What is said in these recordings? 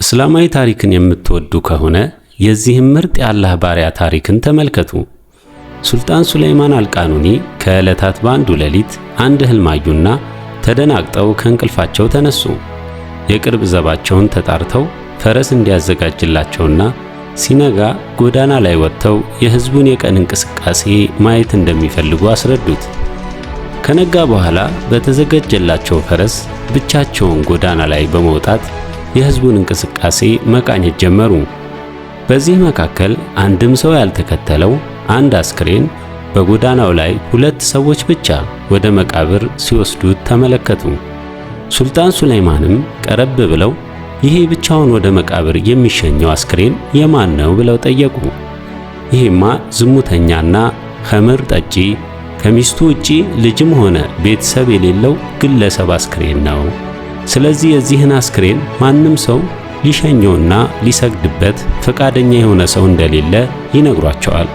እስላማዊ ታሪክን የምትወዱ ከሆነ የዚህም ምርጥ የአላህ ባሪያ ታሪክን ተመልከቱ። ሱልጣን ሱለይማን አልቃኑኒ ከዕለታት በአንዱ ሌሊት አንድ ህልም አዩና ተደናግጠው ከእንቅልፋቸው ተነሱ። የቅርብ ዘባቸውን ተጣርተው ፈረስ እንዲያዘጋጅላቸውና ሲነጋ ጎዳና ላይ ወጥተው የህዝቡን የቀን እንቅስቃሴ ማየት እንደሚፈልጉ አስረዱት። ከነጋ በኋላ በተዘጋጀላቸው ፈረስ ብቻቸውን ጎዳና ላይ በመውጣት የህዝቡን እንቅስቃሴ መቃኘት ጀመሩ። በዚህ መካከል አንድም ሰው ያልተከተለው አንድ አስክሬን በጎዳናው ላይ ሁለት ሰዎች ብቻ ወደ መቃብር ሲወስዱት ተመለከቱ። ሱልጣን ሱለይማንም ቀረብ ብለው ይሄ ብቻውን ወደ መቃብር የሚሸኘው አስክሬን የማን ነው ብለው ጠየቁ። ይሄማ ዝሙተኛና ኸምር ጠጪ፣ ከሚስቱ ውጪ ልጅም ሆነ ቤተሰብ የሌለው ግለሰብ አስክሬን ነው። ስለዚህ የዚህን አስክሬን ማንም ሰው ሊሸኘውና ሊሰግድበት ፈቃደኛ የሆነ ሰው እንደሌለ ይነግሯቸዋል።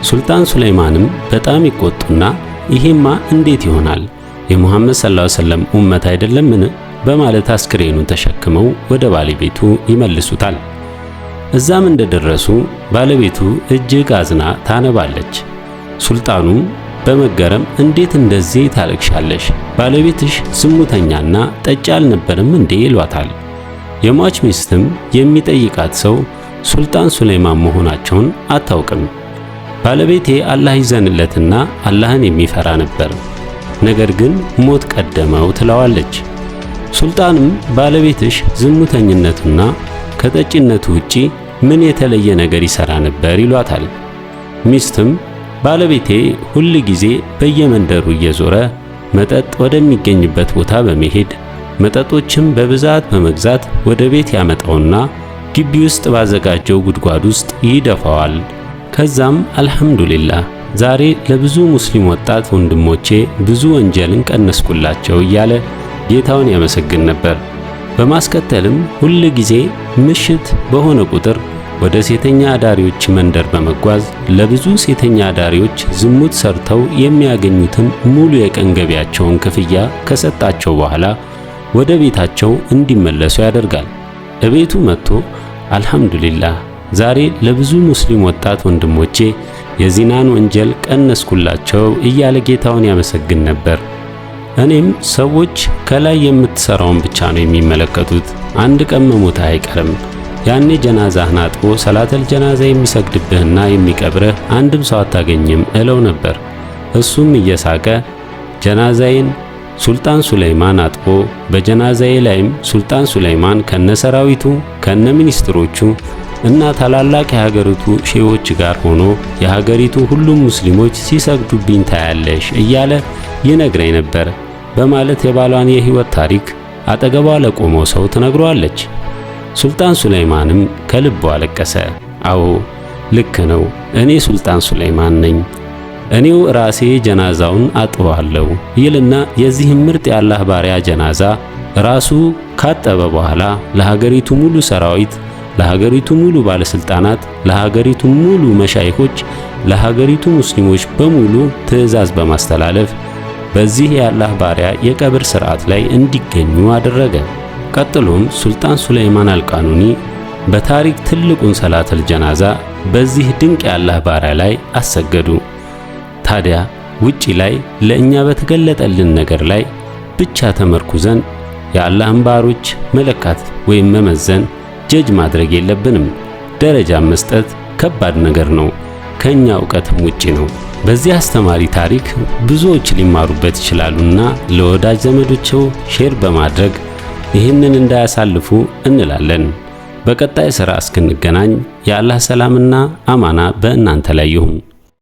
ሱልጣን ሱለይማንም በጣም ይቆጡና ይሄማ እንዴት ይሆናል? የሙሐመድ ሰለላሁ ዐለይሂ ወሰለም ኡመት አይደለምን? በማለት አስክሬኑን ተሸክመው ወደ ባለቤቱ ይመልሱታል። እዛም እንደደረሱ ባለቤቱ እጅግ አዝና ታነባለች። ሱልጣኑም በመገረም እንዴት እንደዚህ ታለቅሻለሽ? ባለቤትሽ ዝሙተኛና ጠጪ አልነበረም እንዴ? ይሏታል። የሟች ሚስትም የሚጠይቃት ሰው ሱልጣን ሱለይማን መሆናቸውን አታውቅም። ባለቤቴ አላህ ይዘንለትና አላህን የሚፈራ ነበር፣ ነገር ግን ሞት ቀደመው ትለዋለች። ሱልጣንም ባለቤትሽ ዝሙተኝነቱና ከጠጪነቱ ውጪ ምን የተለየ ነገር ይሰራ ነበር ይሏታል። ሚስትም ባለቤቴ ሁል ጊዜ በየመንደሩ እየዞረ መጠጥ ወደሚገኝበት ቦታ በመሄድ መጠጦችን በብዛት በመግዛት ወደ ቤት ያመጣውና ግቢ ውስጥ ባዘጋጀው ጉድጓድ ውስጥ ይደፋዋል። ከዛም አልሐምዱሊላህ ዛሬ ለብዙ ሙስሊም ወጣት ወንድሞቼ ብዙ ወንጀልን ቀነስኩላቸው እያለ ጌታውን ያመሰግን ነበር። በማስከተልም ሁል ጊዜ ምሽት በሆነ ቁጥር ወደ ሴተኛ አዳሪዎች መንደር በመጓዝ ለብዙ ሴተኛ አዳሪዎች ዝሙት ሰርተው የሚያገኙትን ሙሉ የቀን ገቢያቸውን ክፍያ ከሰጣቸው በኋላ ወደ ቤታቸው እንዲመለሱ ያደርጋል። እቤቱ መጥቶ አልሐምዱሊላህ ዛሬ ለብዙ ሙስሊም ወጣት ወንድሞቼ የዚናን ወንጀል ቀነስኩላቸው እያለ ጌታውን ያመሰግን ነበር። እኔም ሰዎች ከላይ የምትሰራውን ብቻ ነው የሚመለከቱት፣ አንድ ቀን መሞትህ አይቀርም፣ ያኔ ጀናዛህን አጥቦ ሰላተል ጀናዛ የሚሰግድብህና የሚቀብርህ አንድም ሰው አታገኝም እለው ነበር። እሱም እየሳቀ ጀናዛዬን ሱልጣን ሱለይማን አጥቦ በጀናዛዬ ላይም ሱልጣን ሱለይማን ከነሰራዊቱ ከነ ሚኒስትሮቹ እና ታላላቅ የሀገሪቱ ሼሆች ጋር ሆኖ የሀገሪቱ ሁሉም ሙስሊሞች ሲሰግዱብኝ ታያለሽ እያለ ይነግረኝ ነበር በማለት የባሏን የህይወት ታሪክ አጠገቧ ለቆመው ሰው ትነግረዋለች። ሱልጣን ሱለይማንም ከልቡ አለቀሰ። አዎ ልክ ነው፣ እኔ ሱልጣን ሱለይማን ነኝ፣ እኔው ራሴ ጀናዛውን አጥበዋለሁ ይልና የዚህም ምርጥ የአላህ ባሪያ ጀናዛ ራሱ ካጠበ በኋላ ለሀገሪቱ ሙሉ ሰራዊት፣ ለሀገሪቱ ሙሉ ባለስልጣናት፣ ለሀገሪቱ ሙሉ መሻይኾች፣ ለሀገሪቱ ሙስሊሞች በሙሉ ትዕዛዝ በማስተላለፍ በዚህ የአላህ ባሪያ የቀብር ስርዓት ላይ እንዲገኙ አደረገ። ቀጥሎም ሱልጣን ሱለይማን አልቃኑኒ በታሪክ ትልቁን ሰላተል ጀናዛ በዚህ ድንቅ የአላህ ባሪያ ላይ አሰገዱ። ታዲያ ውጪ ላይ ለእኛ በተገለጠልን ነገር ላይ ብቻ ተመርኩዘን የአላህን ባሮች መለካት ወይም መመዘን ጀጅ ማድረግ የለብንም። ደረጃ መስጠት ከባድ ነገር ነው፣ ከኛ እውቀትም ውጪ ነው። በዚህ አስተማሪ ታሪክ ብዙዎች ሊማሩበት ይችላሉና ለወዳጅ ዘመዶቸው share በማድረግ ይህንን እንዳያሳልፉ እንላለን። በቀጣይ ሥራ እስክንገናኝ የአላህ ሰላምና አማና በእናንተ ላይ ይሁን።